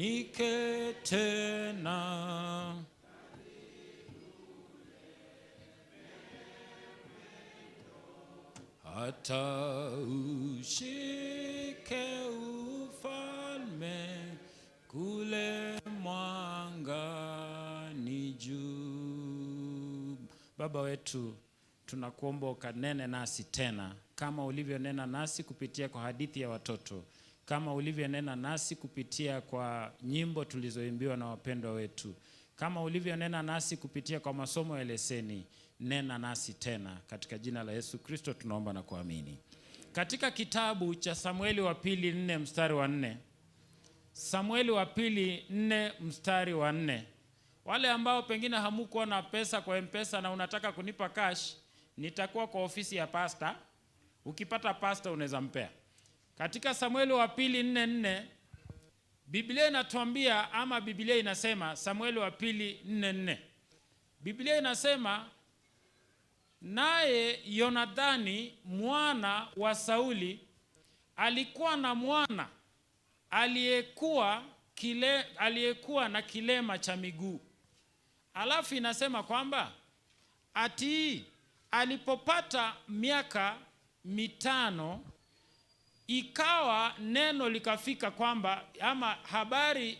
Usihuzunike tena. Hata ushike ufalme kule mwangani juu. Baba wetu, tunakuomba ukanene nasi tena kama ulivyonena nasi kupitia kwa hadithi ya watoto, kama ulivyonena nasi kupitia kwa nyimbo tulizoimbiwa na wapendwa wetu, kama ulivyonena nasi kupitia kwa masomo ya leseni. Nena nasi tena katika jina la Yesu Kristo tunaomba na kuamini. Katika kitabu cha Samueli wa pili 4 mstari wa 4, Samueli wa pili 4 mstari wa 4. Wale ambao pengine hamukuwa na pesa kwa M-Pesa na unataka kunipa cash, nitakuwa kwa ofisi ya pasta. Ukipata pasta unaweza mpea. Katika Samueli wa pili 4:4, Biblia inatuambia ama Biblia inasema, Samueli wa pili 4:4. Biblia inasema, naye Yonathani mwana wa Sauli alikuwa na mwana aliyekuwa na kilema cha miguu. Alafu inasema kwamba ati alipopata miaka 5, ikawa neno likafika kwamba, ama habari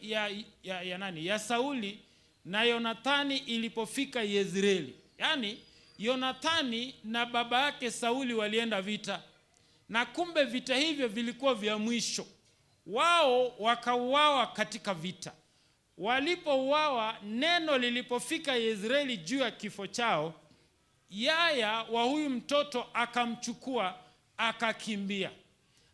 ya nani? Ya Sauli na Yonathani ilipofika Yezreeli. Yaani Yonathani na baba yake Sauli walienda vita, na kumbe vita hivyo vilikuwa vya mwisho. Wao wakauawa katika vita. Walipouawa, neno lilipofika Yezreeli juu ya kifo chao, yaya wa huyu mtoto akamchukua akakimbia.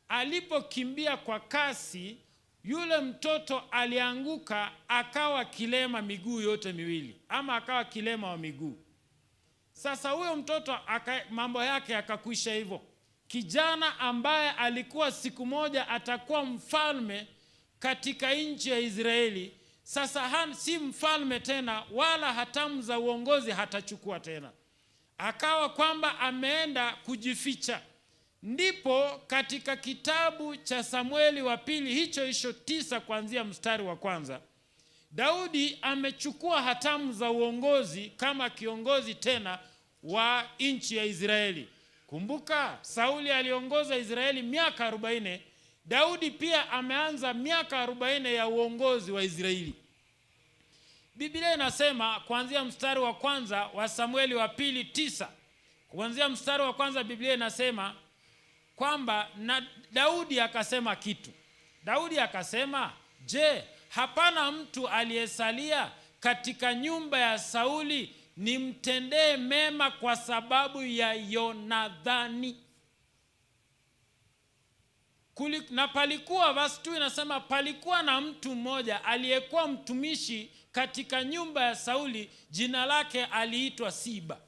Alipokimbia kwa kasi, yule mtoto alianguka akawa kilema miguu yote miwili, ama akawa kilema wa miguu. Sasa huyo mtoto mambo yake yakakwisha hivyo. Kijana ambaye alikuwa siku moja atakuwa mfalme katika nchi ya Israeli, sasa si mfalme tena, wala hatamu za uongozi hatachukua tena. Akawa kwamba ameenda kujificha. Ndipo katika kitabu cha Samueli wa pili hicho hicho 9 kuanzia mstari wa kwanza, Daudi amechukua hatamu za uongozi kama kiongozi tena wa nchi ya Israeli. Kumbuka Sauli aliongoza Israeli miaka 40. Daudi pia ameanza miaka 40 ya uongozi wa Israeli. Biblia inasema kuanzia mstari wa kwanza wa Samueli wa pili 9, kuanzia mstari wa kwanza Biblia inasema kwamba na Daudi akasema kitu. Daudi akasema, je, hapana mtu aliyesalia katika nyumba ya Sauli nimtendee mema kwa sababu ya Yonathani? Na palikuwa, verse 2 inasema, palikuwa na mtu mmoja aliyekuwa mtumishi katika nyumba ya Sauli, jina lake aliitwa Siba.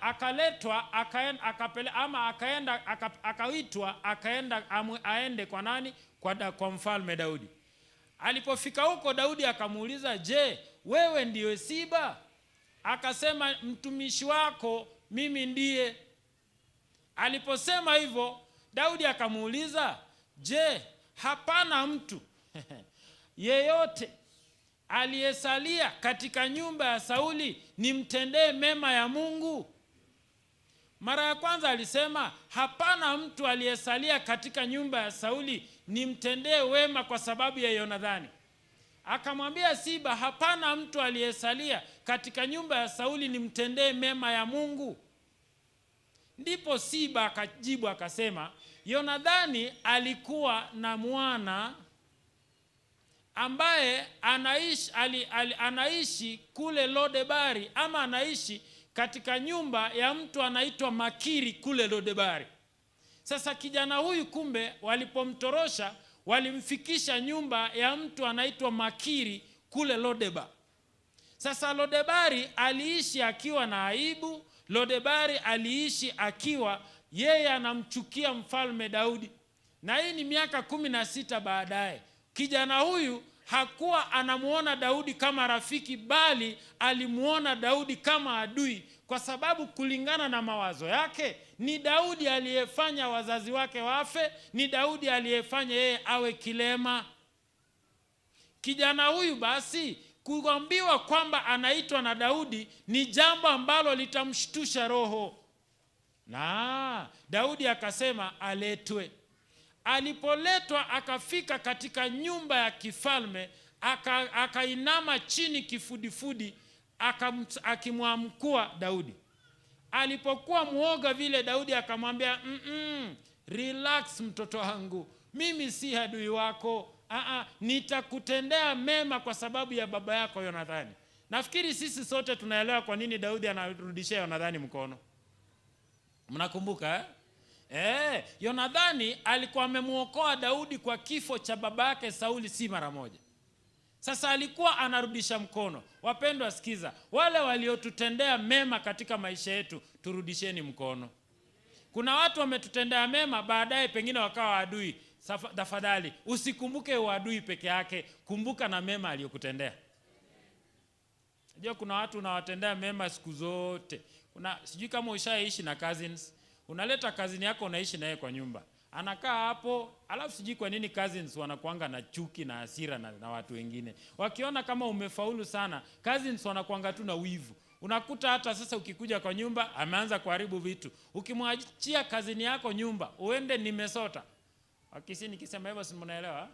Akaletwa, akaen-, akapele-, ama akaenda, aka-, akaitwa, akaenda, amu-, aende kwa nani? Kwa mfalme Daudi. Alipofika huko Daudi akamuuliza, je, wewe ndiwe Siba? Akasema, mtumishi wako mimi ndiye. Aliposema hivyo Daudi akamuuliza, je, hapana mtu yeyote aliyesalia katika nyumba ya Sauli nimtendee mema ya Mungu? Mara ya kwanza alisema hapana mtu aliyesalia katika nyumba ya Sauli nimtendee wema kwa sababu ya Yonathani. Akamwambia Siba, hapana mtu aliyesalia katika nyumba ya Sauli nimtendee mema ya Mungu. Ndipo Siba akajibu akasema, Yonathani alikuwa na mwana ambaye anaishi kule Lodebari, ama anaishi katika nyumba ya mtu anaitwa Makiri kule Lodebari. Sasa kijana huyu kumbe walipomtorosha walimfikisha nyumba ya mtu anaitwa Makiri kule Lodeba. Sasa Lodebari aliishi akiwa na aibu. Lodebari aliishi akiwa yeye anamchukia mfalme Daudi. Na hii ni miaka 16 baadaye. Kijana huyu hakuwa anamuona Daudi kama rafiki, bali alimuona Daudi kama adui Kwa sababu kulingana na mawazo yake ni Daudi aliyefanya wazazi wake wafe, ni Daudi aliyefanya yeye awe kilema. Kijana huyu basi kuambiwa kwamba anaitwa na Daudi ni jambo ambalo litamshtusha roho. Na Daudi akasema aletwe. Alipoletwa akafika katika nyumba ya kifalme, akainama chini kifudifudi, akimwamkua Daudi. Alipokuwa muoga vile, Daudi akamwambia, relax mtoto wangu, mimi si adui wako. Nitakutendea mema kwa sababu ya baba yako Yonathani. Nafikiri sisi sote tunaelewa kwa nini Daudi anarudishia Yonathani mkono. Mnakumbuka eh? Yonathani alikuwa amemuokoa Daudi kwa kifo cha baba yake Sauli si mara moja. Sasa alikuwa anarudisha mkono. Wapendwa, sikiza, wale waliotutendea mema katika maisha yetu turudisheni mkono. Kuna watu wametutendea mema, baadaye pengine wakawa adui. Tafadhali usikumbuke uadui peke yake, kumbuka na mema aliyokutendea. Unajua kuna watu unawatendea mema siku zote. Kuna, sijui kama ushaishi na cousins. Unaleta cousin yako unaishi naye kwa nyumba. Anakaa hapo, alafu sijui kwa nini cousins wanakuanga na chuki na hasira na watu wengine. Wakiona kama umefaulu sana, cousins wanakuanga tu na wivu. Unakuta hata sasa ukikuja kwa nyumba ameanza kuharibu vitu. Ukimwachia cousin yako nyumba, uende nimesota. Wakisi nikisema hivyo si mnaelewa?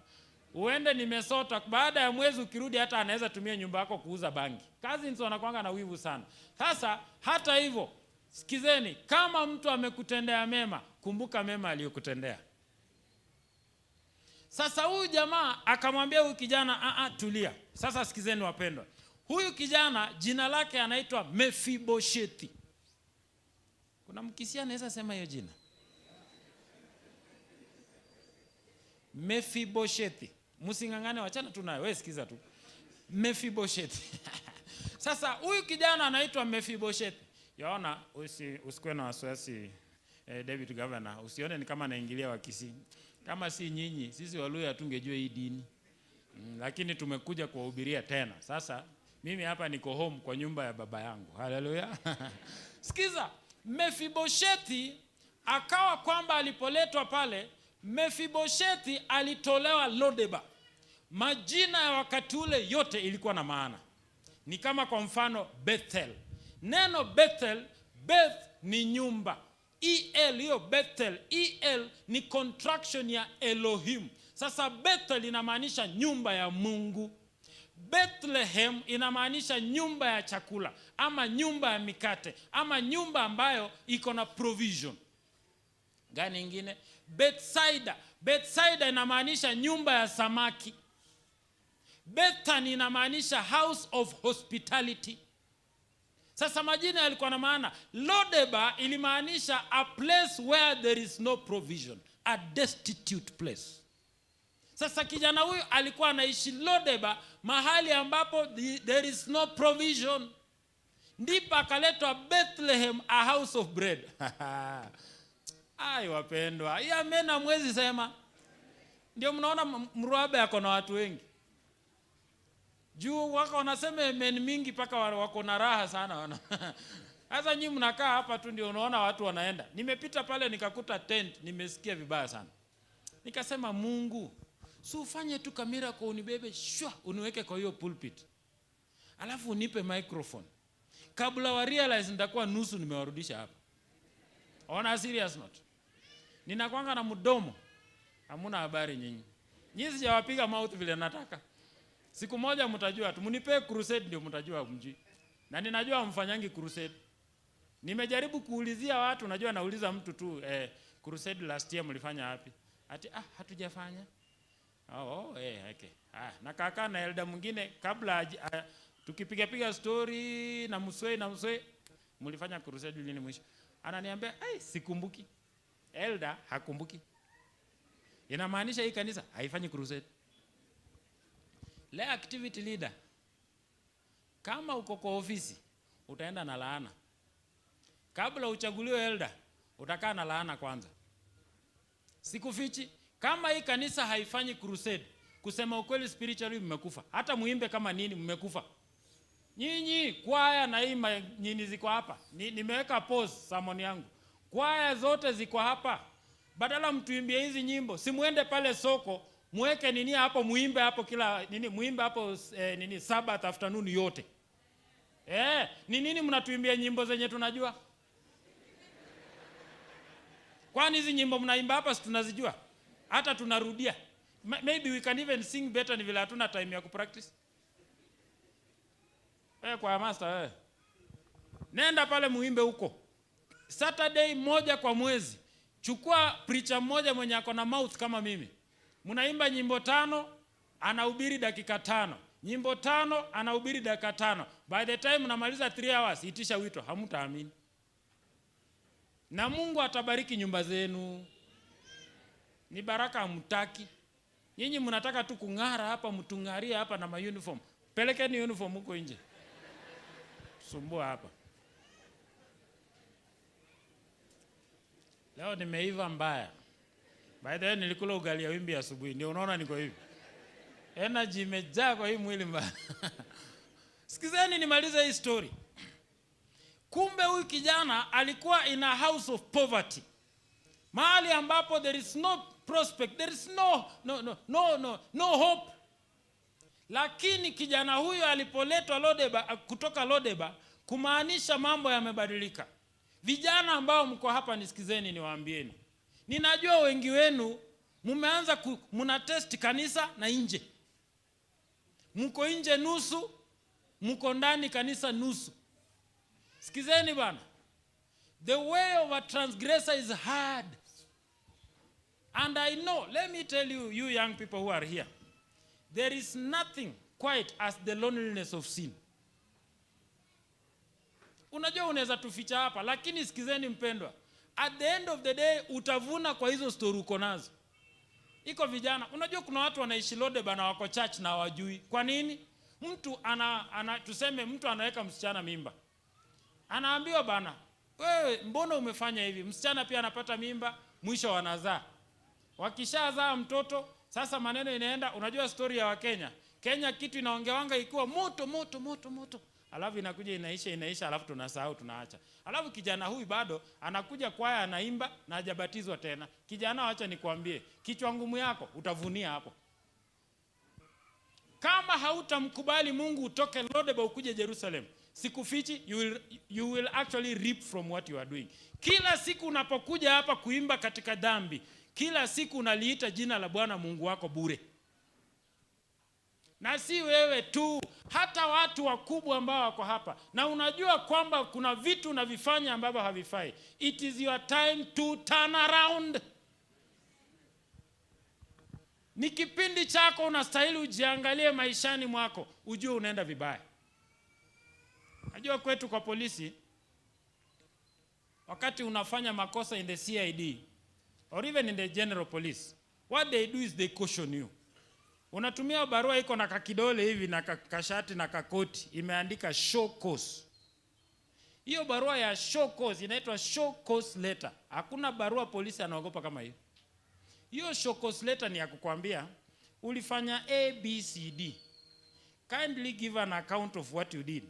Uende nimesota, baada ya mwezi ukirudi hata anaweza tumia nyumba yako kuuza bangi. Cousins wanakuanga na wivu sana. Sasa hata hivyo, sikizeni, kama mtu amekutendea mema, kumbuka mema aliyokutendea. Sasa huyu jamaa akamwambia huyu kijana, tulia. Sasa sikizeni wapendwa. Huyu kijana jina lake anaitwa Mefiboshethi. Kuna mkisia anaweza sema hiyo jina? Mefiboshethi. Msingangane, wachana tu naye, wewe sikiza tu. Mefiboshethi. Sasa huyu kijana anaitwa Mefiboshethi. Yaona, usikuwe na wasiwasi, David Governor, usione ni kama naingilia Wakisii. Kama si nyinyi, sisi Waluhya hatungejua hii dini. Lakini tumekuja kuwahubiria tena. Sasa mimi hapa niko home kwa nyumba ya baba yangu. Haleluya. Sikiza, Mefiboshethi akawa kwamba alipoletwa pale, Mefiboshethi alitolewa Lodeba. Majina ya wakati ule yote ilikuwa na maana. Ni kama kwa mfano Bethel. Neno Bethel, Beth ni nyumba. EL, hiyo Bethel, EL ni contraction ya Elohim. Sasa Bethel inamaanisha nyumba ya Mungu. Bethlehem inamaanisha nyumba ya chakula ama nyumba ya mikate ama nyumba ambayo iko na provision. Gani ingine? Bethsaida. Bethsaida inamaanisha nyumba ya samaki. Bethany inamaanisha house of hospitality. Sasa majina yalikuwa na maana. Lodeba ilimaanisha a place where there is no provision, a destitute place. Sasa kijana huyu alikuwa anaishi Lodeba, mahali ambapo there is no provision. Ndipo akaletwa Bethlehem, a house of bread. Ai wapendwa, hii amen hamwezi sema. Ndio mnaona Mruabe ako na watu wengi. Juu wako wanasema amen mingi mpaka wako na raha sana. Sasa nyinyi mnakaa hapa tu ndio unaona watu wanaenda. Nimepita pale nikakuta tent, nimesikia vibaya sana. Nikasema Mungu, si ufanye tu kamera kwa unibebe, shwa, uniweke kwa hiyo pulpit. Alafu unipe microphone. Kabla wa realize nitakuwa nusu nimewarudisha hapa. On a serious note. Ninakuanga na mdomo. Hamuna habari nyinyi. Nyinyi sijawapiga mouth vile nataka. Siku moja mtajua tu. Mnipe crusade ndio mtajua mjui. Na ninajua mfanyangi crusade. Nimejaribu kuulizia watu, najua nauliza mtu tu, crusade last year mlifanya wapi? Ati hatujafanya. Okay. Na kaka na elder mwingine kabla tukipiga piga story na mswe, mlifanya crusade lini mwisho? Ananiambia, ai, sikumbuki. Elder hakumbuki. Inamaanisha hii kanisa haifanyi crusade. Le activity leader, kama uko kwa ofisi utaenda na laana. Kabla uchaguliwe elder, utakaa na laana kwanza. Sikufichi, kama hii kanisa haifanyi crusade, kusema ukweli spiritually mmekufa. Hata muimbe kama nini mmekufa. Nyinyi kwaya na hii nyinyi ziko hapa. Nimeweka pause sermon yangu. Kwaya zote ziko hapa. Badala mtuimbie hizi nyimbo, si muende pale soko, muweke nini hapo, muimbe hapo kila nini, muimbe hapo nini Sabbath afternoon yote. Ni nini mnatuimbia nyimbo zenye tunajua? Kwani hizi nyimbo mnaimba hapa si tunazijua? Hata tunarudia. Maybe we can even sing better, ni vile hatuna time ya kupractice. Kwa master. Nenda pale muimbe huko. Saturday moja kwa mwezi. Chukua preacher mmoja mwenye ako na mouth kama mimi. Mnaimba nyimbo 5, anahubiri dakika 5. Nyimbo 5, anahubiri dakika 5. By the time mnamaliza 3 hours, itisha wito, hamtaamini. Na Mungu atabariki nyumba zenu. Ni baraka hamtaki. Nyinyi mnataka tu kung'ara hapa, mtung'arie hapa na ma-uniform. Pelekeni uniform huko nje. Sumbua hapa. Leo nimeiva mbaya. By the way, nilikula ugali ya wimbi asubuhi. Ndio unaona niko hivi. Energy imejaa kwa hii mwili mbaya. Sikizeni nimalize hii story. Kumbe huyu kijana alikuwa in a house of poverty. Mahali ambapo there is no prospect, there is no hope. Lakini kijana huyo alipoletwa Lodeba, kutoka Lodeba, kumaanisha mambo yamebadilika. Vijana ambao mko hapa nisikizeni niwaambieni. Ninajua wengi wenu mmeanza mna test kanisa na nje. Mko nje nusu, mko ndani kanisa nusu. Sikizeni bana. The way of a transgressor is hard. And I know, let me tell you, you young people who are here, there is nothing quite as the loneliness of sin. Unajua unaweza tuficha hapa, lakini sikizeni mpendwa, at the end of the day utavuna kwa hizo story uko nazo. Iko vijana, unajua kuna watu wanaishi Lodeba na wako church na hawajui. Kwa nini? Mtu ana tuseme mtu anaweka msichana mimba. Anaambiwa bana, wewe mbona umefanya hivi? Msichana pia anapata mimba, mwisho wanazaa. Wakishazaa mtoto, sasa maneno inaenda, unajua story ya Wakenya. Kenya kitu inaongewanga ikiwa moto moto moto moto. Alafu inakuja inaisha inaisha, alafu tunasahau tunaacha. Alafu kijana huyu bado anakuja kwaya anaimba na hajabatizwa tena. Kijana, acha nikwambie, kichwa ngumu yako utavunia hapo. Kama hautamkubali Mungu utoke Lodeba ukuje Jerusalem, sikufichi, you will actually reap from what you are doing. Kila siku unapokuja hapa kuimba katika dhambi, kila siku unaliita jina la Bwana Mungu wako bure. Na si wewe tu, hata watu wakubwa ambao wako hapa. Na unajua kwamba kuna vitu unavifanya ambavyo havifai. It is your time to turn around. Ni kipindi chako, unastahili ujiangalie maishani mwako, ujue unaenda vibaya. Najua kwetu kwa polisi, wakati unafanya makosa in the CID or even in the general police, what they do is they caution you. Unatumia barua iko na kakidole hivi na kashati na kakoti, imeandika show cause. Hiyo barua ya show cause inaitwa show cause letter. Hakuna barua polisi anaogopa kama hiyo. Hiyo show cause letter ni ya kukwambia ulifanya A, B, C, D. Kindly give an account of what you did.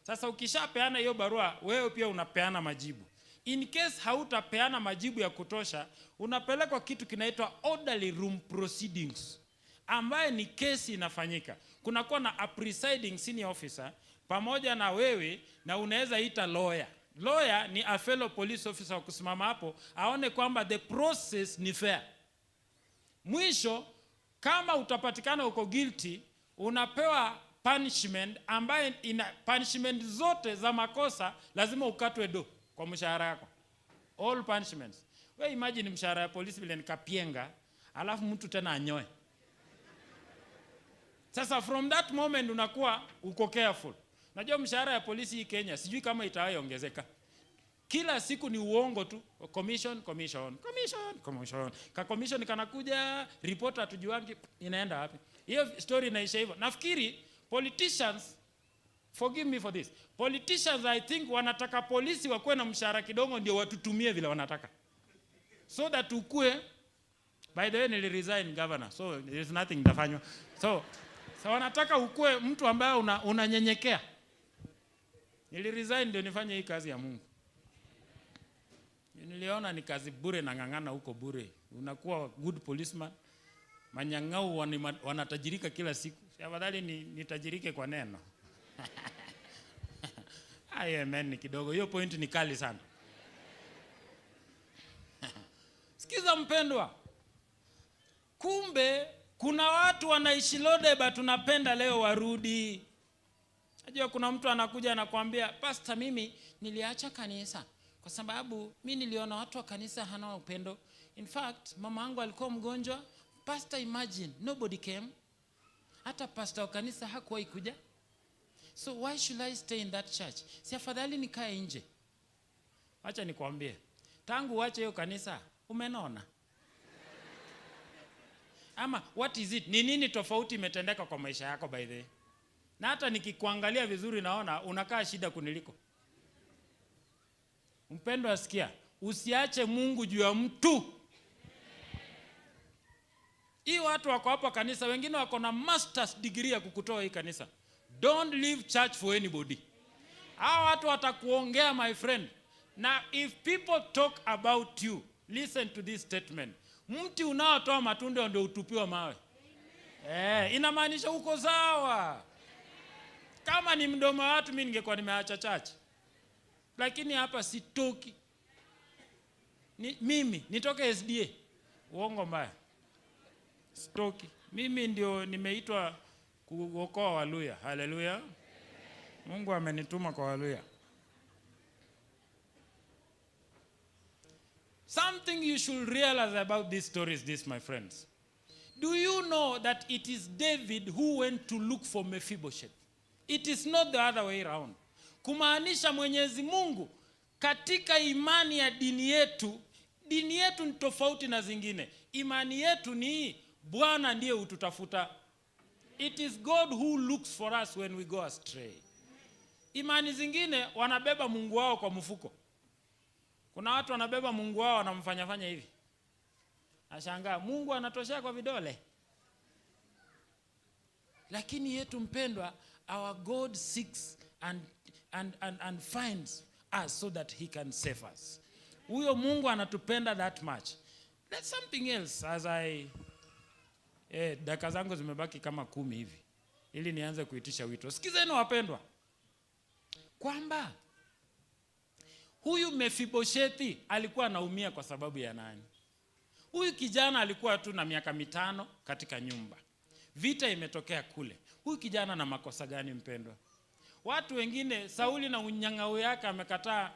Sasa ukishapeana hiyo barua, wewe pia unapeana majibu. In case hautapeana majibu ya kutosha, unapelekwa kitu kinaitwa orderly room proceedings, ambaye ni kesi inafanyika. Kunakuwa na a presiding senior officer pamoja na wewe, na unaweza ita lawyer. Lawyer ni a fellow police officer wa kusimama hapo aone kwamba the process ni fair. Mwisho, kama utapatikana uko guilty, unapewa punishment ambaye ina punishment zote za makosa lazima ukatwe do kwa mshahara yako. All punishments. We imagine mshahara ya polisi vile nikapienga, alafu mtu tena anyoe. Sasa from that moment unakuwa uko careful. Najua mshahara ya polisi hii Kenya sijui kama itawahi ongezeka. Kila siku ni uongo tu. Commission, commission, commission, commission. Ka commission kanakuja, report hatujuangi inaenda wapi. Hiyo story inaisha hivyo. Nafikiri politicians, forgive me for this, politicians I think wanataka polisi wakuwe na mshahara kidogo ndio watutumie vile wanataka. So that ukue. By the way, nili resign governor, so there is nothing nitafanywa. So wanataka ukue mtu ambaye unanyenyekea. Niliresign ndio nifanye hii kazi ya Mungu. Niliona ni kazi bure na ng'ang'ana huko bure. Unakuwa good policeman. Manyang'au wanatajirika kila siku. Si afadhali nitajirike kwa neno. Ay, amen ni kidogo. Hiyo point ni kali sana. Sikiza mpendwa. Kumbe kuna watu wanaishi Lodeba tunapenda leo warudi. Najua kuna mtu anakuja anakuambia, "Pastor, mimi niliacha kanisa kwa sababu mi niliona watu wa kanisa hana upendo. In fact, mama yangu alikuwa mgonjwa. Pastor, imagine, nobody came. Hata pastor wa kanisa hakuwahi kuja. So why should I stay in that church? Si afadhali nikae nje." Acha nikwambie, tangu uache hiyo kanisa umenona. Ama what is it? Ni nini tofauti imetendeka kwa maisha yako, by the way? Na hata nikikuangalia vizuri naona unakaa shida kuniliko. Mpendwa, asikia, usiache Mungu juu ya mtu. Hii watu wako hapa kanisa, wengine wako na masters degree ya kukutoa hii kanisa. Don't leave church for anybody. Hawa watu watakuongea, my friend. Na if people talk about you, listen to this statement. Mti unaotoa matunda ndio utupiwa mawe. Inamaanisha uko sawa. Kama ni mdomo wa watu, mimi ningekuwa nimeacha church. Lakini hapa sitoki. Mimi nitoke SDA? Uongo mbaya. Sitoki. Mimi ndio nimeitwa kuokoa Waluya. Haleluya. Mungu amenituma kwa Waluya. Something you should realize about this story is this, my friends. Do you know that it is David who went to look for Mephibosheth? It is not the other way round. Kumaanisha Mwenyezi Mungu katika imani ya dini yetu, dini yetu ni tofauti na zingine. Imani yetu ni Bwana ndiye hututafuta. It is God who looks for us when we go astray. Imani zingine wanabeba Mungu wao kwa mfuko. Kuna watu wanabeba Mungu wao wanamfanya fanya hivi. Ashangaa Mungu anatoshea kwa vidole. Lakini yetu, mpendwa, our God seeks and finds us so that he can save us. Huyo Mungu anatupenda that much. There's something else as I dakika zangu zimebaki kama 10 hivi ili nianze kuitisha wito. Sikizeni wapendwa, kwamba huyu Mefiboshethi alikuwa anaumia kwa sababu ya nani? Huyu kijana alikuwa tu na miaka 5 katika nyumba. Vita imetokea kule. Huyu kijana na makosa gani, mpendwa? Watu wengine, Sauli na unyang'au yake amekataa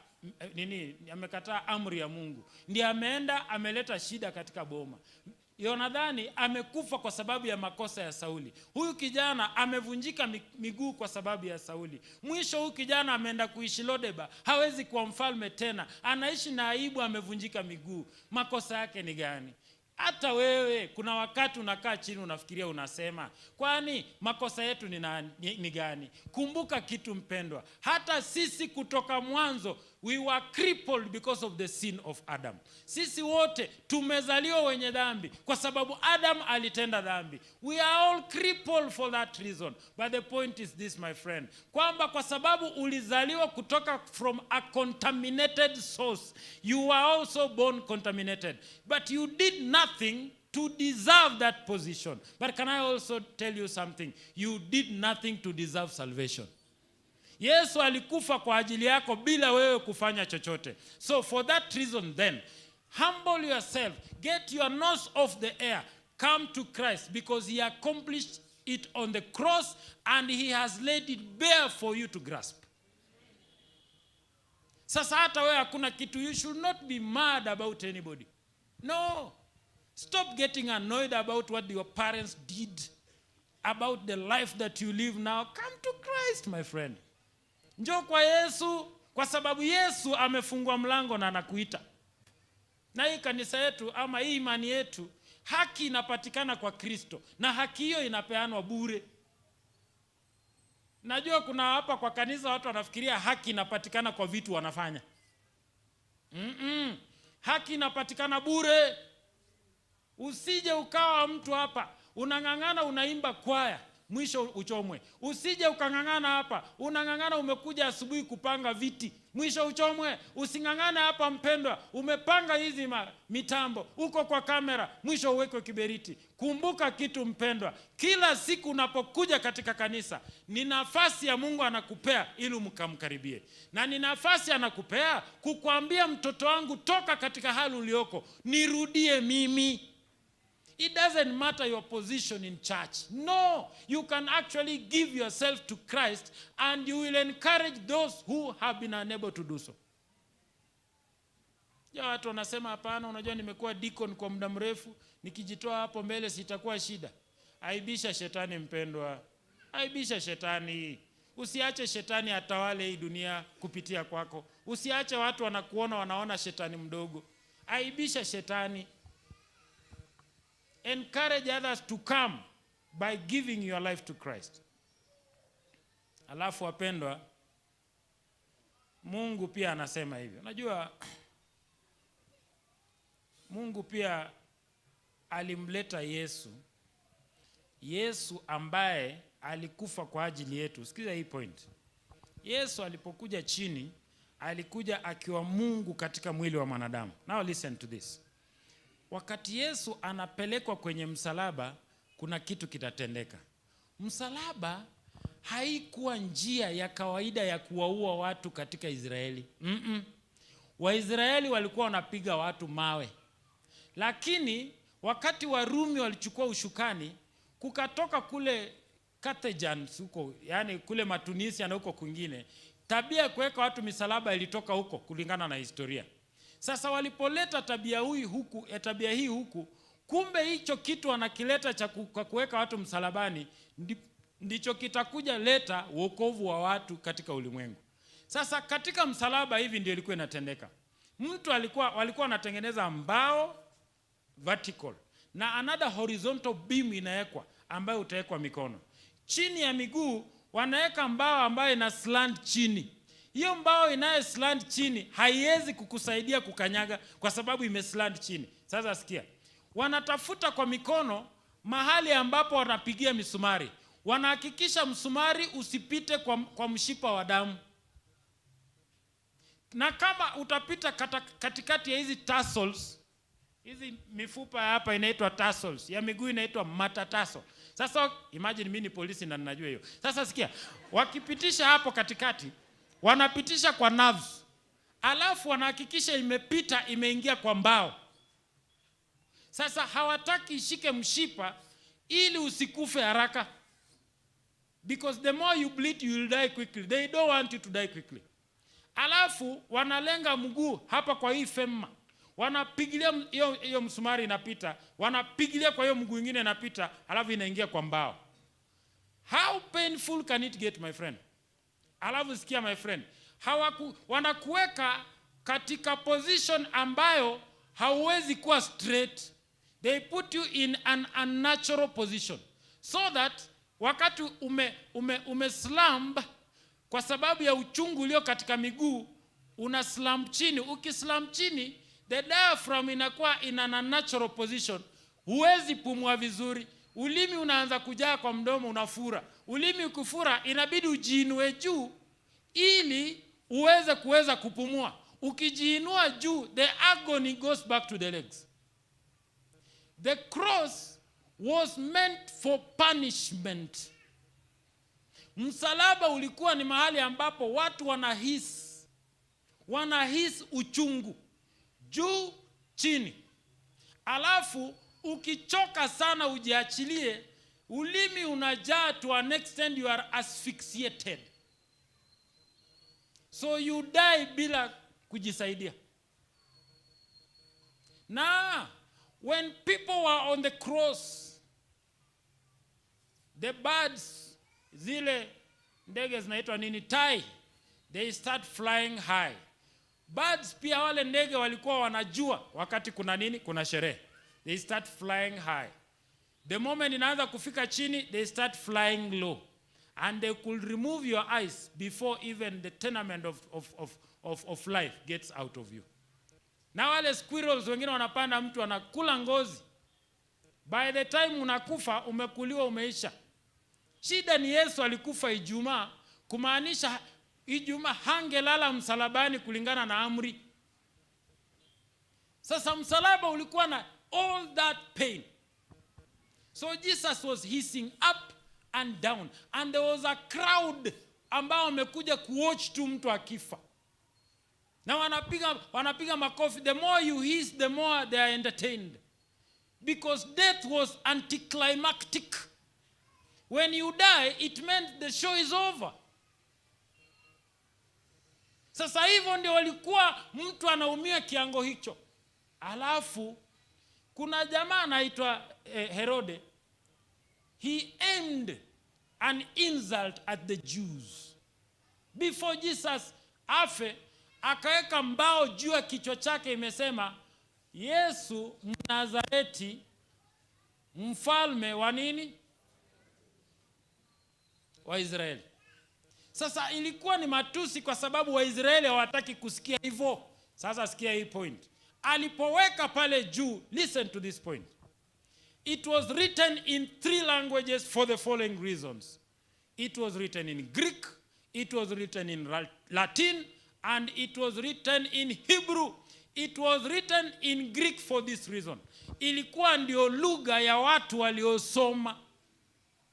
nini? Amekataa amri ya Mungu. Ndiye ameenda ameleta shida katika boma. Yonadhani amekufa kwa sababu ya makosa ya Sauli. Huyu kijana amevunjika miguu kwa sababu ya Sauli. Mwisho huyu kijana ameenda kuishi Lodeba, hawezi kuwa mfalme tena. Anaishi na aibu, amevunjika miguu. Makosa yake ni gani? Hata wewe kuna wakati unakaa chini unafikiria, unasema, kwani makosa yetu ni gani? Kumbuka kitu mpendwa, hata sisi kutoka mwanzo we were crippled because of the sin of Adam. Sisi wote tumezaliwa wenye dhambi kwa sababu Adam alitenda dhambi. We are all crippled for that reason. But the point is this, my friend, kwamba kwa sababu ulizaliwa kutoka from a contaminated source, you were also born contaminated. But you did nothing to deserve that position. But can I also tell you something? You did nothing to deserve salvation. Yesu alikufa kwa ajili yako bila wewe kufanya chochote. So for that reason then, humble yourself, get your nose off the air, come to Christ because he accomplished it on the cross and he has laid it bare for you to grasp. Sasa hata wewe hakuna kitu, you should not be mad about anybody. No. Stop getting annoyed about what your parents did, about the life that you live now. Come to Christ, my friend. Njoo kwa Yesu, kwa sababu Yesu amefungua mlango na anakuita. Na hii kanisa yetu ama hii imani yetu, haki inapatikana kwa Kristo na haki hiyo inapeanwa bure. Najua kuna hapa kwa kanisa watu wanafikiria haki inapatikana kwa vitu wanafanya. Haki inapatikana bure. Usije ukawa mtu hapa unang'ang'ana, unaimba kwaya, mwisho uchomwe. Usije ukang'ang'ana hapa, unang'ang'ana, umekuja asubuhi kupanga viti, mwisho uchomwe. Using'ang'ane hapa mpendwa, umepanga hizi mitambo, uko kwa kamera, mwisho uwekwe kiberiti. Kumbuka kitu mpendwa, kila siku unapokuja katika kanisa ni nafasi ya Mungu anakupea ili mkamkaribie, na ni nafasi anakupea kukwambia, mtoto wangu, toka katika hali ulioko, nirudie mimi. It doesn't matter your position in church. No, you can actually give yourself to Christ and you will encourage those who have been unable to do so. Ya watu wanasema, hapana, unajua nimekuwa deacon kwa muda mrefu, nikijitoa hapo mbele sitakuwa shida. Aibisha shetani mpendwa, aibisha shetani. Usiache shetani atawale hii dunia kupitia kwako. Usiache watu wanakuona wanaona shetani mdogo. Aibisha shetani. Encourage others to come by giving your life to Christ. Alafu wapendwa, Mungu pia anasema hivyo. Unajua Mungu pia alimleta Yesu, Yesu ambaye alikufa kwa ajili yetu. Sikiza hii point. Yesu alipokuja chini, alikuja akiwa Mungu katika mwili wa mwanadamu. Now listen to this. Wakati Yesu anapelekwa kwenye msalaba, kuna kitu kitatendeka. Msalaba haikuwa njia ya kawaida ya kuwaua watu katika Israeli. Waisraeli walikuwa wanapiga watu mawe, lakini wakati Warumi walichukua ushukani, kukatoka kule Carthagines huko, yani kule Matunisia na huko kwingine, tabia ya kuweka watu misalaba ilitoka huko kulingana na historia. Sasa walipoleta tabia hii huku, ya tabia hii huku, kumbe hicho kitu wanakileta cha kuweka watu msalabani ndicho kitakuja leta wokovu wa watu katika ulimwengu. Sasa katika msalaba hivi ndio ilikuwa inatendeka. Mtu alikuwa walikuwa wanatengeneza mbao vertical na another horizontal beam inawekwa ambayo utawekwa mikono. Chini ya miguu wanaweka mbao ambayo ina slant chini. Hiyo mbao inayo slant chini haiwezi kukusaidia kukanyaga kwa sababu imeslant chini. Sasa sikia, wanatafuta kwa mikono mahali ambapo wanapigia misumari, wanahakikisha msumari usipite kwa mshipa wa damu, na kama utapita katikati ya hizi tarsals, hizi mifupa ya hapa inaitwa tarsals, ya miguu inaitwa metatarsal. Sasa imagine mimi ni polisi na ninajua hiyo. Sasa sikia, wakipitisha hapo katikati, wanapitisha kwa nerves, alafu wanahakikisha imepita imeingia kwa mbao. Sasa hawataki ishike mshipa ili usikufe haraka, because the more you bleed, you will die quickly. They don't want you to die quickly. Alafu wanalenga mguu hapa kwa hii femur, wanapigilia hiyo msumari inapita, wanapigilia kwa hiyo mguu ingine inapita, alafu inaingia kwa mbao. How painful can it get, my friend? Alafu sikia, my friend, wanakuweka katika position ambayo hauwezi kuwa straight. They put you in an unnatural position so that wakati ume slump kwa sababu ya uchungu ulio katika miguu, una slump chini. Ukislump chini, the diaphragm inakuwa in an unnatural position, huwezi pumua vizuri, ulimi unaanza kujaa kwa mdomo, unafura. Ulimi ukifura, inabidi ujiinue juu ili uweze kuweza kupumua. Ukijiinua juu, the agony goes back to the legs. The cross was meant for punishment. Msalaba ulikuwa ni mahali ambapo watu wanahisi uchungu juu chini, alafu ukichoka sana ujiachilie, ulimi unajaa to an extent you are asphyxiated, so you die bila kujisaidia. Na when people were on the cross, the birds, zile ndege zinaitwa nini, tai, they start flying high. Birds pia, wale ndege walikuwa wanajua wakati kuna nini, kuna sherehe. They start flying high. The moment inaanza kufika chini, they start flying low, and they could remove your eyes before even the tenement of life gets out of you. Na wale squirrels wengine wanapanda mtu, anakula ngozi. By the time unakufa, umekuliwa, umeisha. Shida ni Yesu alikufa Ijumaa, kumaanisha Ijumaa hangelala msalabani kulingana na amri. Sasa msalaba ulikuwa na all that pain. So Jesus was hissing up and down, and there was a crowd ambao wamekuja kuwatch tu mtu akifa, na wanapiga makofi. The more you hiss, the more they are entertained, because death was anticlimactic. When you die, it meant the show is over. Sasa hivyo ndio walikuwa mtu anaumia kiwango hicho. Alafu kuna jamaa anaitwa Herode. He aimed an insult at the Jews before Jesus afe. Akaweka mbao juu ya kichwa chake imesema, "Yesu Mnazareti, mfalme wa nini? Wa Israeli." Sasa ilikuwa ni matusi kwa sababu Waisraeli hawataki kusikia hivyo. Sasa sikia hii point. Alipoweka pale juu, listen to this point. It was written in three languages for the following reasons. It was written in Greek, it was written in Latin, and it was written in Hebrew. It was written in Greek for this reason. Ilikuwa ndio lugha ya watu waliosoma.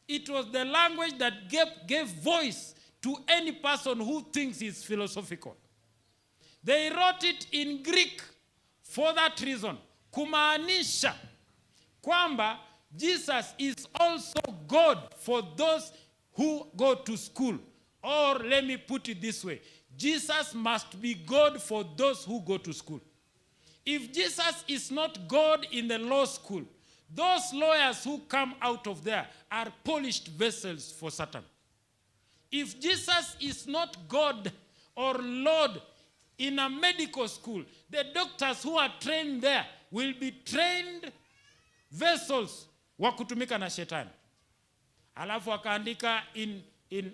It was the language that gave voice to any person who thinks is philosophical. They wrote it in Greek for that reason. Kumaanisha kwamba Jesus is also God for those who go to school. Or let me put it this way: Jesus must be God for those who go to school. If Jesus is not God in the law school, those lawyers who come out of there are polished vessels for Satan. If Jesus is not God or Lord in a medical school, the doctors who are trained there will be trained vessels wa kutumika na shetani. Alafu akaandika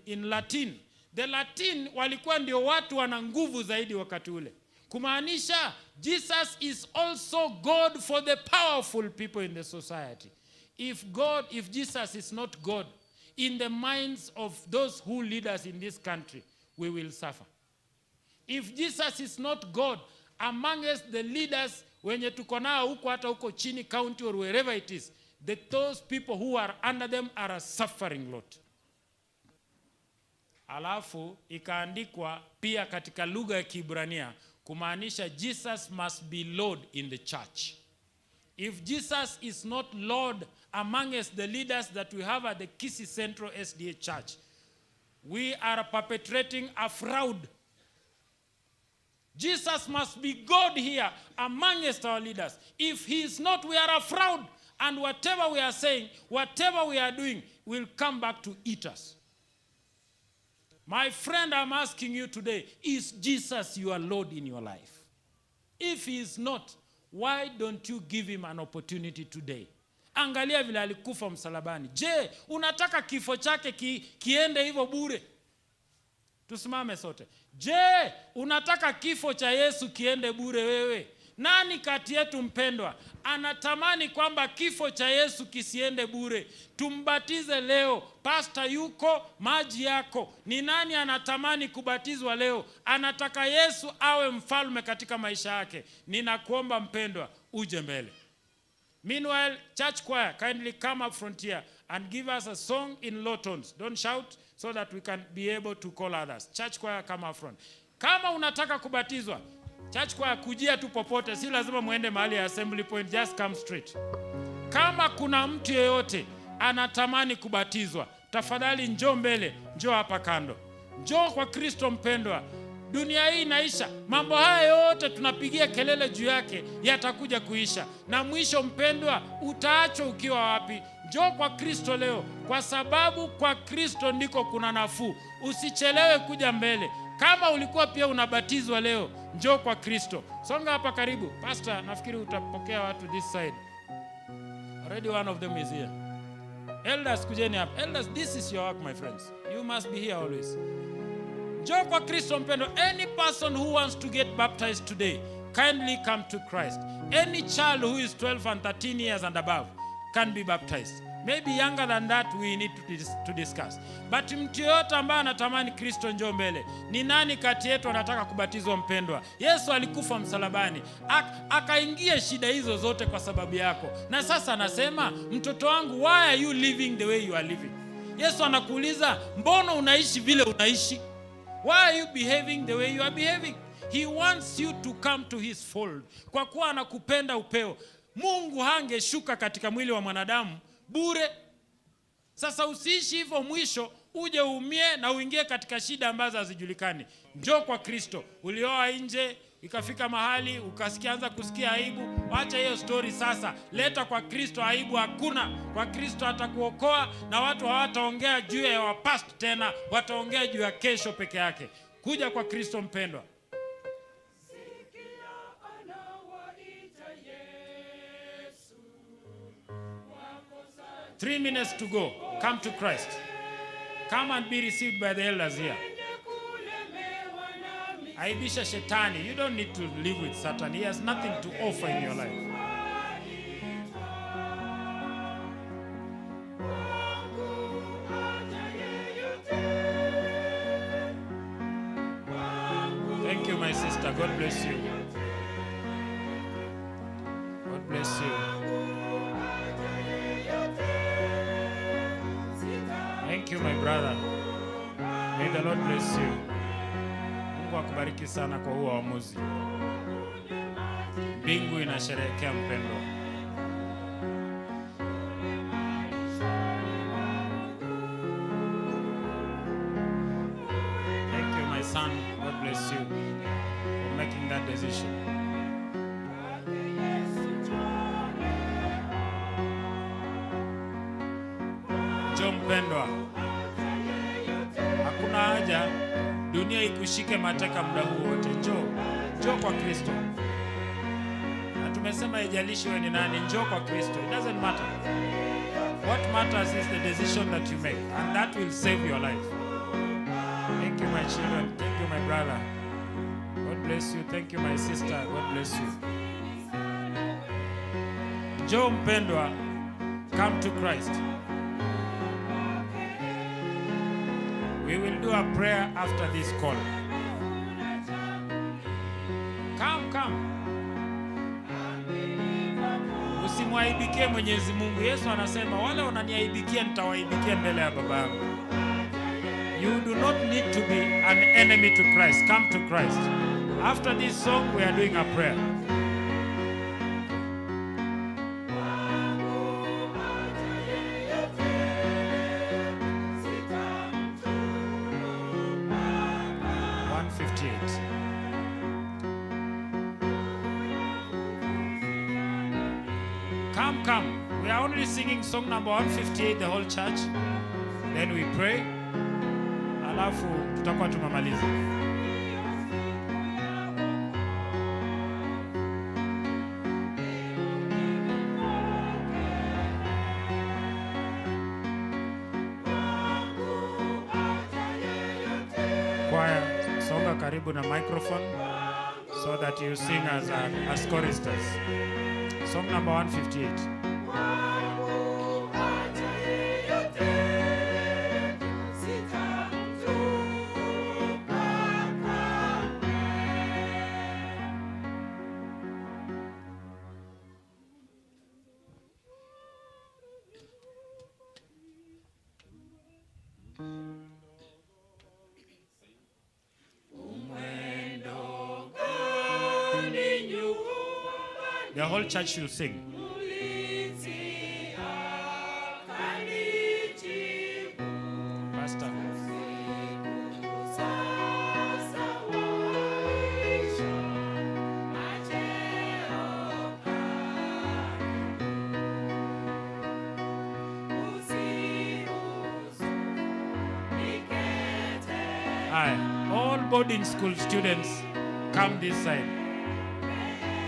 in Latin. The Latin walikuwa ndio watu wana nguvu zaidi wakati ule, kumaanisha Jesus is also God for the powerful people in the society. If Jesus is not God in the minds of those who lead us in this country, we will suffer. If Jesus is not God amongst the leaders wenye tuko nao huko, hata huko chini county or wherever it is, those people who are under them are a suffering lot. Alafu ikaandikwa pia katika lugha ya Kiibrania, kumaanisha Jesus must be Lord in the church. If Jesus is not Lord amongst the leaders that we have at the Kisii Central SDA Church, we are perpetrating a fraud. Jesus must be God here amongst our leaders. If he is not, we are a fraud. And whatever we are saying, whatever we are doing, will come back to eat us. My friend, I'm asking you today, is Jesus your Lord in your life? If he is not, why don't you give him an opportunity today? Angalia vile alikufa msalabani. Je, unataka kifo chake kiende hivyo bure? Tusimame sote. Je, unataka kifo cha Yesu kiende bure wewe? Nani kati yetu, mpendwa, anatamani kwamba kifo cha Yesu kisiende bure? Tumbatize leo. Pasta yuko, maji yako. Ni nani anatamani kubatizwa leo? Anataka Yesu awe mfalme katika maisha yake. Ninakuomba mpendwa, uje mbele. Meanwhile, church choir, kindly come up front here and give us a song in low tones. Don't shout, so that we can be able to call others. Church choir, come up front. Kama unataka kubatizwa, church choir, kujia tu popote, si lazima muende mahali ya assembly point, just come straight. Kama kuna mtu yeyote anatamani kubatizwa, tafadhali njoo mbele, njoo hapa kando. Njoo kwa Kristo mpendwa. Dunia hii inaisha. Mambo haya yote tunapigia kelele juu yake yatakuja kuisha, na mwisho mpendwa, utaachwa ukiwa wapi? Njoo kwa Kristo leo, kwa sababu kwa Kristo ndiko kuna nafuu. Usichelewe kuja mbele. Kama ulikuwa pia unabatizwa leo, njoo kwa Kristo. Songa hapa karibu. Pastor, nafikiri utapokea watu this side. Already one of them is here. Elders, kujeni hapa. Elders, this is your work, my friends. You must be here always. Njoo kwa Kristo mpendwa. Any person who wants to get baptized today, kindly come to Christ. Any child who is 12 and 13 years and above, kindly come. can be baptized. Maybe younger than that we need to discuss. But mtu yoyote ambaye anatamani Kristo, njoo mbele. Ni nani kati yetu anataka kubatizwa, mpendwa? Yesu alikufa msalabani, akaingia shida hizo zote kwa sababu yako, na sasa anasema, "Mtoto wangu, why are you living the way you are living?" Yesu anakuuliza, "Mbona unaishi vile unaishi? Why are you behaving the way you are behaving?" He wants you to come to his fold. Kwa kuwa anakupenda upeo. Mungu hangeshuka katika mwili wa mwanadamu bure. Sasa usiishi hivyo, mwisho uje uumie na uingie katika shida ambazo hazijulikani. Njoo kwa Kristo. Ulioa nje, ikafika mahali ukasikia, anza kusikia aibu. Wacha hiyo story sasa, leta kwa Kristo. Aibu hakuna kwa Kristo. Atakuokoa na watu hawataongea juu ya wa past tena, wataongea juu ya kesho peke yake. Kuja kwa Kristo, mpendwa. Sikia, anawaita Yesu, wakosa 3 minutes to go. Come to Christ. Come and be received by the elders here. Wenye kulemewa na Aibisha shetani. You don't need to live with Satan. He has nothing to offer in your life. Kwangu aja yeyote, kwangu Thank you, my sister. God bless you. God bless you. aja yeyote, sita Thank you, my brother. May the Lord bless you. Mungu akubariki sana kwa huo uamuzi. Mbingu inasherehekea, mpendwa. Thank you, my son. God bless you for making that decision. Kwake Yesu njoo. Njoo, mpendwa, hakuna haja dunia ikushike mateka muda huu wote. Njoo, njoo kwa Kristo. Na tumesema haijalishi wewe ni nani, njoo kwa Kristo. It doesn't matter. What matters is the decision that you make, and that will save your life. Thank you, my children. Thank you, my brother. God bless you. Thank you, my sister. God bless you. Njoo, mpendwa, come to Christ. We will do a prayer after this call. Come, come. Usimwaibikie Mwenyezi Mungu. Yesu anasema, "Wale wananiaibikia nitawaibikia mbele ya Baba yangu." You do not need to be an enemy to Christ. Come to Christ. After this song, we are doing a prayer. 158. Come, come. We are only singing song number 158, the whole church. Then we pray. Alafu tutakuwa tumemaliza. Choir, songa karibu na microphone so that you sing as choristers. Song number 158. Kwangu aja yeyote, sitamtupa kamwe. Mwendo gani nyumbani? The whole church should sing. Mlinzi akanijibu, Pastor. Sasa waisha, macheo karibu. Usihuzunike tena. Hi. All boarding school students, come this side.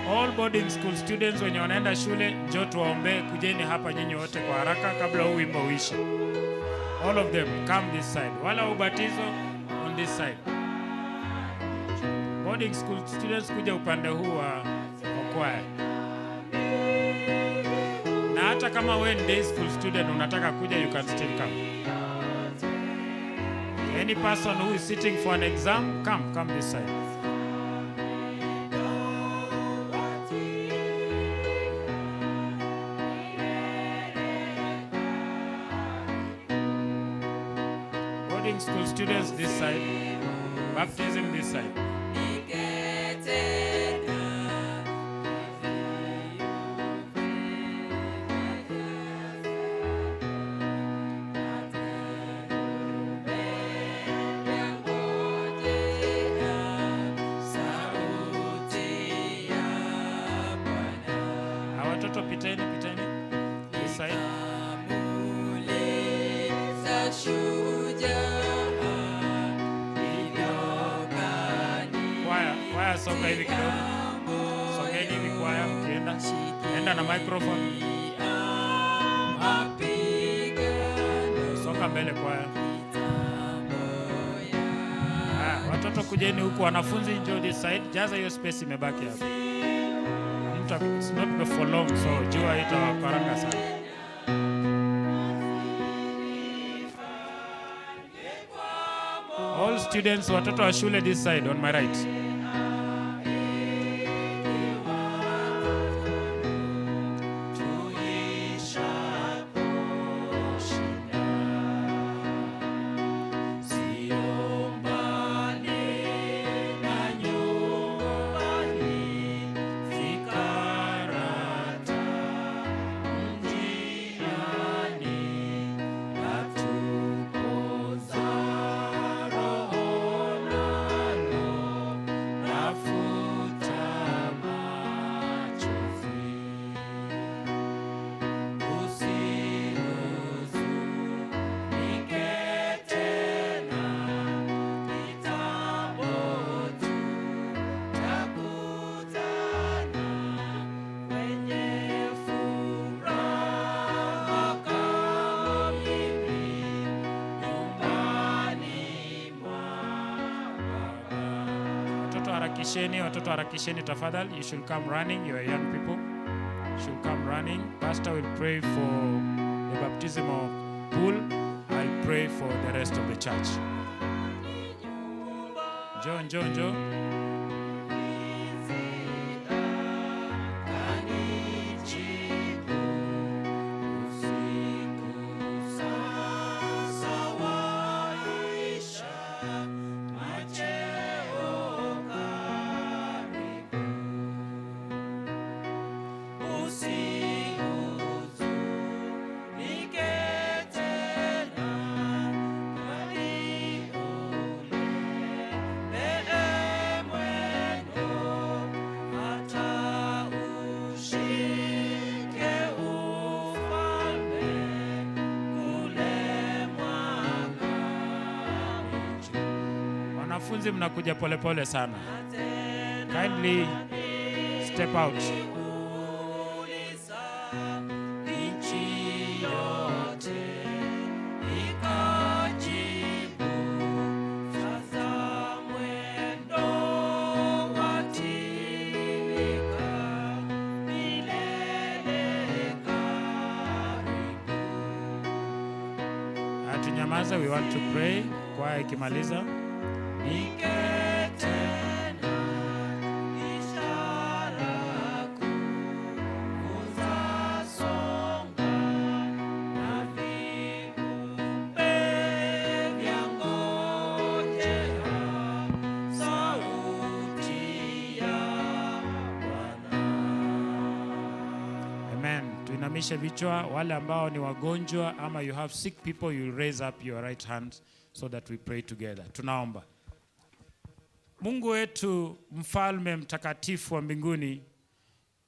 All boarding school students wenye wanaenda shule, njoo tuwaombee. Kujeni hapa nyinyi wote kwa haraka kabla huu wimbo uishe. All of them, come this side. Wala ubatizo on this side. Boarding school students, kuja upande huu wa kwaya. Na hata Hata kama wewe ni day school student unataka kuja, you can still come. Any person who is sitting for an exam, come this side. Boarding school students this side, baptism this side. Hawa watoto piteni, piteni. This side. Nikamuuliza shujaa hivyo. Kwaya, kwaya songa hivi kidogo. Songeni hivi kwaya mkienda. Enda na microphone. Mapigano. Songa mbele kwaya. Ah, watoto kujeni huku, wanafunzi njoo this side. Jaza hiyo space imebaki hapo. It's not for long, so jua itawakaranga sana. All students, watoto wa shule this side on my right. Watoto harakisheni, watoto harakisheni tafadhali. You should come running, you are young people. You should come running. Pastor will pray for the baptismal pool. I'll pray for the rest of the church. Njoo, njoo, njoo. Wanafunzi mnakuja polepole sana. Kindly step out. Nchi yote ikajibu, sasa mwendo watimika, milele karibu. Tunyamaze, we want to pray. Kwaya ikimaliza. Nike tena ishara kuu za songa na viumbe vyangojea sauti ya Bwana. Amen. Tuinamishe vichwa. Wale ambao ni wagonjwa ama you have sick people, you raise up your right hand so that we pray together. Tunaomba. Mungu wetu, mfalme mtakatifu wa mbinguni,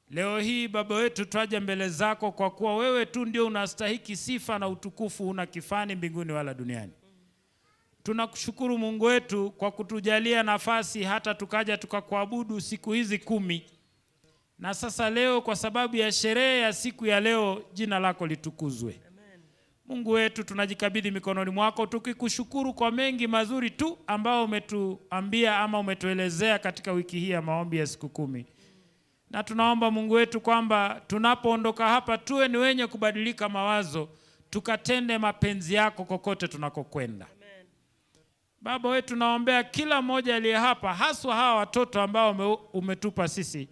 leo hii Baba wetu twaja mbele zako kwa kuwa wewe tu ndio unastahiki sifa na utukufu, huna kifani mbinguni wala duniani. Tunakushukuru Mungu wetu kwa kutujalia nafasi hata tukaja tukakuabudu siku hizi 10. Na sasa leo kwa sababu ya sherehe ya siku ya leo, jina lako litukuzwe. Mungu wetu, tunajikabidhi mikononi mwako tukikushukuru kwa mengi mazuri tu ambao umetuambia ama umetuelezea katika wiki hii ya maombi ya siku 10. Na tunaomba Mungu wetu kwamba tunapoondoka hapa tuwe ni wenye kubadilika mawazo, tukatende mapenzi yako kokote tunakokwenda. Baba wetu, naombea kila mmoja aliye hapa, haswa hawa watoto ambao umetupa sisi.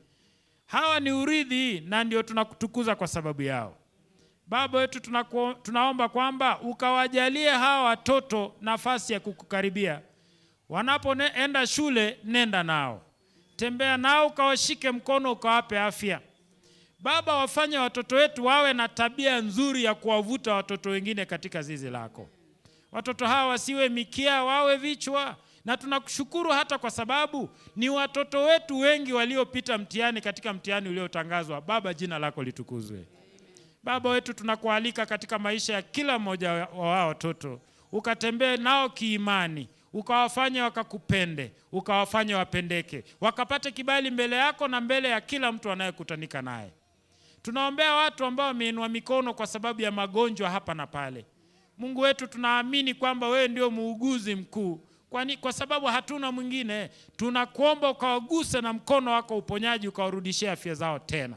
Hawa ni urithi na ndio tunakutukuza kwa sababu yao. Baba wetu, tunaomba kwamba ukawajalie hawa watoto nafasi ya kukukaribia. Wanapoenda shule, nenda nao, tembea nao, ukawashike mkono, ukawape afya. Baba, wafanye watoto wetu wawe na tabia nzuri ya kuwavuta watoto wengine katika zizi lako. Watoto hawa wasiwe mikia, wawe vichwa. Na tunakushukuru hata kwa sababu ni watoto wetu wengi waliopita mtihani katika mtihani uliotangazwa. Baba, jina lako litukuzwe. Baba wetu, tunakualika katika maisha ya kila mmoja wa watoto, ukatembee nao kiimani, ukawafanye wakakupende, ukawafanye wapendeke, wakapate kibali mbele yako na mbele ya kila mtu anayekutanika naye. Tunaombea watu ambao wameinua mikono kwa sababu ya magonjwa hapa na pale. Mungu wetu, tunaamini kwamba wewe ndio muuguzi mkuu, kwani kwa sababu hatuna mwingine. Tunakuomba ukawaguse na mkono wako uponyaji, ukawarudishia afya zao tena.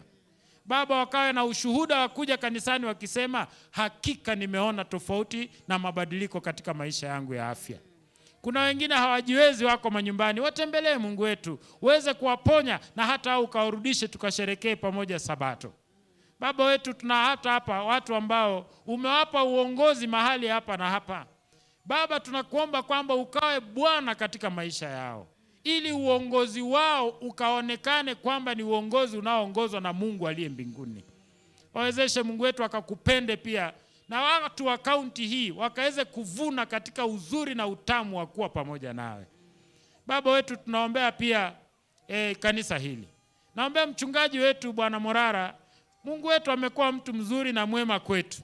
Baba, wakawe na ushuhuda wa kuja kanisani wakisema, hakika nimeona tofauti na mabadiliko katika maisha yangu ya afya. Kuna wengine hawajiwezi, wako manyumbani, watembelee Mungu wetu, uweze kuwaponya na hata au ukawarudishe, tukasherekee pamoja Sabato. Baba wetu, tuna hata hapa watu ambao umewapa uongozi mahali hapa na hapa. Baba, tunakuomba kwamba ukawe Bwana katika maisha yao, ili uongozi wao ukaonekane kwamba ni uongozi unaoongozwa na Mungu aliye mbinguni. Wawezeshe Mungu wetu akakupende pia, na watu wa kaunti hii wakaweze kuvuna katika uzuri na utamu wa kuwa pamoja nawe. Baba wetu, tunaombea pia kanisa hili. Naombea mchungaji wetu Bwana Morara. Mungu wetu amekuwa mtu mzuri na mwema kwetu.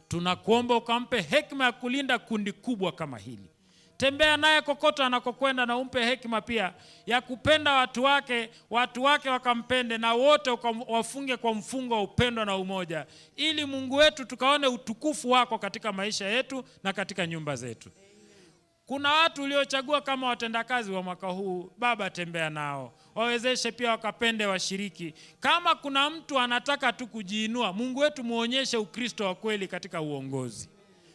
Tunakuomba ukampe hekima ya kulinda kundi kubwa kama hili. Tembea naye kokote anakokwenda na umpe hekima pia ya kupenda watu wake, watu wake wakampende, na wote wafunge kwa mfungo wa upendo na umoja, ili Mungu wetu tukaone utukufu wako katika maisha yetu na katika nyumba zetu. Kuna watu uliochagua kama watendakazi wa mwaka huu, Baba tembea nao, wawezeshe pia wakapende washiriki. Kama kuna mtu anataka tu kujiinua, Mungu wetu muonyeshe Ukristo wa kweli katika uongozi.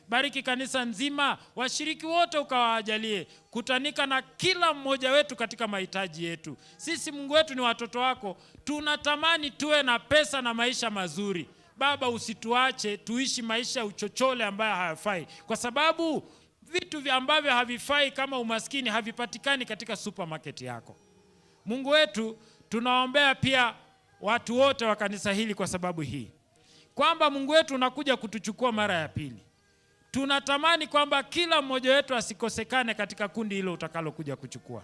Bariki kanisa nzima, washiriki wote ukawajalie kutanika na kila mmoja wetu katika mahitaji yetu. Sisi Mungu wetu ni watoto wako, tunatamani tuwe na pesa na maisha mazuri. Baba, usituache tuishi maisha ya uchochole ambayo hayafai, kwa sababu vitu ambavyo havifai kama umaskini havipatikani katika supermarket yako. Mungu wetu, tunaombea pia watu wote wa kanisa hili kwa sababu hii, kwamba Mungu wetu unakuja kutuchukua mara ya pili. Tunatamani kwamba kila mmoja wetu asikosekane katika kundi hilo utakalokuja kuchukua.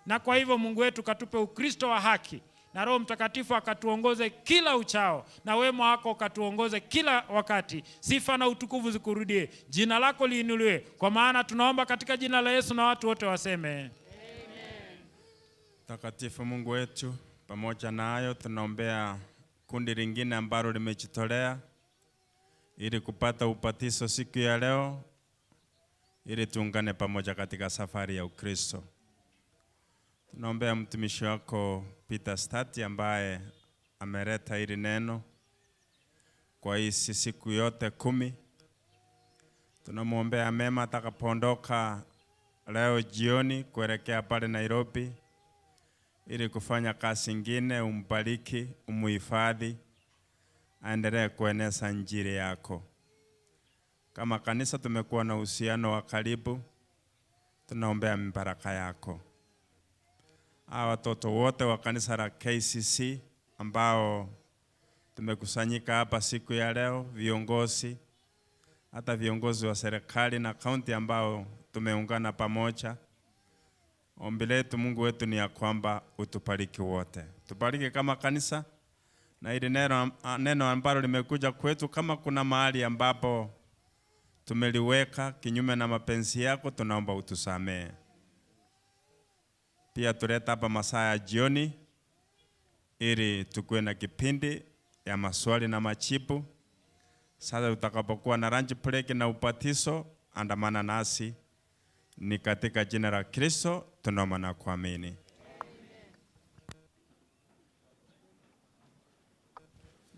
Na kwa hivyo Mungu wetu katupe Ukristo wa haki, na Roho Mtakatifu akatuongoze kila uchao, na wema wako ukatuongoze kila wakati. Sifa na utukufu zikurudie, jina lako liinuliwe, kwa maana tunaomba katika jina la Yesu, na watu wote waseme amen. Mtakatifu Mungu wetu, pamoja na hayo tunaombea kundi lingine ambalo limejitolea ili kupata ubatizo siku ya leo, ili tuungane pamoja katika safari ya Ukristo. Tunaombea mtumishi wako Peter Stati ambaye ameleta hili neno kwa hizi siku yote 10. Tunamwombea mema atakapoondoka leo jioni kuelekea pale Nairobi ili kufanya kazi nyingine. Umbariki, umuhifadhi, aendelee kueneza injili yako. Kama kanisa tumekuwa na uhusiano wa karibu, tunaombea mibaraka yako. Hawa watoto wote wa kanisa la KCC ambao tumekusanyika hapa siku ya leo, viongozi, hata viongozi wa serikali na kaunti ambao tumeungana pamoja, ombi letu Mungu wetu ni ya kwamba utubariki wote. Tubariki kama kanisa, na ili neno ambalo limekuja kwetu, kama kuna mahali ambapo tumeliweka kinyume na mapenzi yako, tunaomba utusamee. Pia tuleta hapa masaa ya jioni ili tukue na kipindi ya maswali na majibu. Sasa utakapokuwa na lunch break na ubatizo, andamana nasi. Ni katika jina la Kristo tunaomba na kuamini.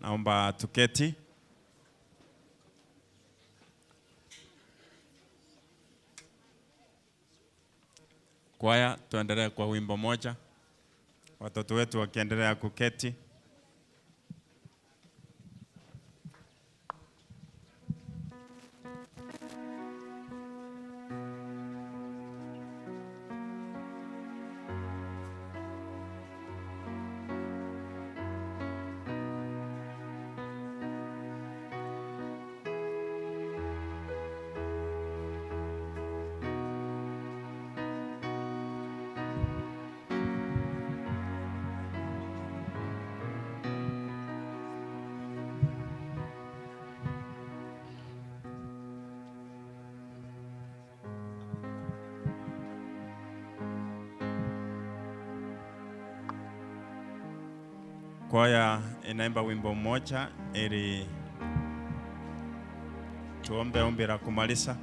Naomba tuketi. Kwaya, tuendelee kwa wimbo moja, watoto wetu wakiendelea kuketi. Kwaya inaimba wimbo mmoja ili tuombe ombi la kumaliza.